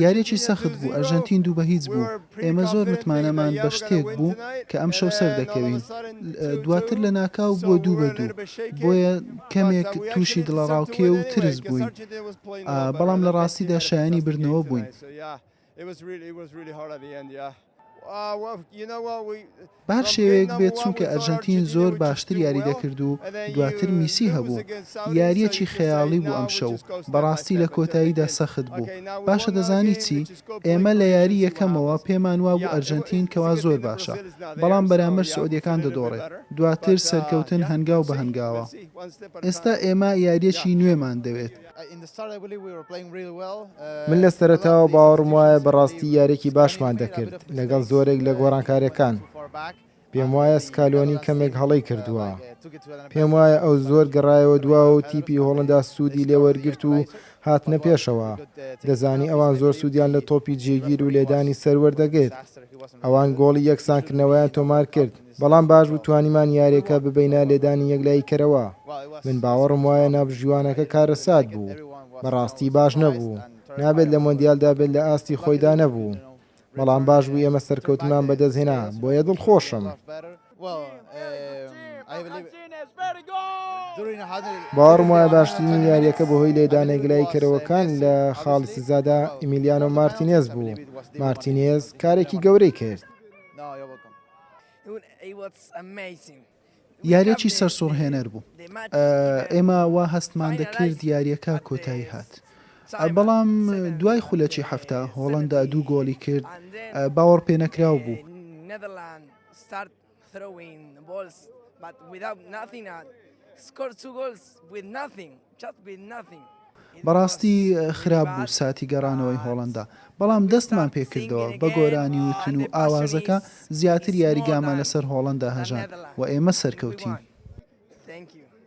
یارییەکی سەخت بوو، ئەرژەنتین دوو بە هیچ بوو، ئێمە زۆر متمانەمان بە شتێک بوو کە ئەمشەو سەردەکەوین، دواتر لەناکاو بووە دوو بە دوو، بۆیە کەمێک تووشی دڵەڕاوکێ و ترس بووین، بەڵام لە ڕاستیدا شایەنی بردنەوە بووین. بە هەر شێوەیەک بێت چونکە ئەرژەنتین زۆر باشتر یاری دەکرد و دواتر میسی هەبوو. یارییەکی خەیاڵی بوو ئەمشەو، بەڕاستی لە کۆتاییدا سەخت بوو. باشە دەزانی چی؟ ئێمە لە یاری یەکەمەوە پێمان وابوو ئەرژەنتین کەوا زۆر باشە، بەڵام بەرامبەر سعودیەکان دەدۆڕێت. دواتر سەرکەوتن هەنگاو بە هەنگاوە. ئێستا ئێمە یارییەکی نوێمان دەوێت. من لە سەرەتاوە باوەڕم وایە بەڕاستی یارییەکی باشمان دەکرد لەگەڵ زۆرێک لە گۆڕانکارییەکان. پێموایە سکالۆنی کەمێک هەڵەی کردووە. پێموایە ئەو زۆر گەڕایەوە دواوە و تیپی هۆڵەندا سوودی لێوەرگرت و هاتنە پێشەوە. دەزانی ئەوان زۆر سوودیان لە تۆپی جێگیر و لێدانی سەر وەردەگرت. ئەوان گۆڵی یەکسانکردنەوەیان تۆمارکرد. بەڵام باش بوو توانیمان یارییەکە ببەینە لێدانی یەکلاییکەرەوە. من باوەڕم وایە ناوبژیوانەکە کارەسات بوو. بەڕاستی باش نەبوو. نابێت لە مۆندیالدا بێت لە ئاستی خۆیدا نەبوو. بەڵام باش بوو ئێمە سەرکەوتنمان بەدەستهێنا، بۆیە دڵخۆشم. باوەڕم وایە باشترینی یارییەکە بەهۆی لێدانە یەکلاییکەرەوەکان لە خاڵی سزادا ئیمیلیانۆ مارتینێز بوو. مارتینێز کارێکی گەورەی کرد. یارییەکی سەرسوڕهێنەر بوو. ئێمە وا هەستمان دەکرد یارییەکە کۆتایی هات. بەڵام دوای خولەکی 70 هۆڵەندا دوو گۆڵی کرد، باوەڕپێنەکراو بوو. بەڕاستی خراپ بوو ساتی گەڕانەوەی هۆڵەندا، بەڵام دەستمان پێکردەوە بە گۆرانی وتن و ئاوازەکە زیاتر یاریگامان لەسەر هۆڵەندا هەژاند و ئێمە سەرکەوتین.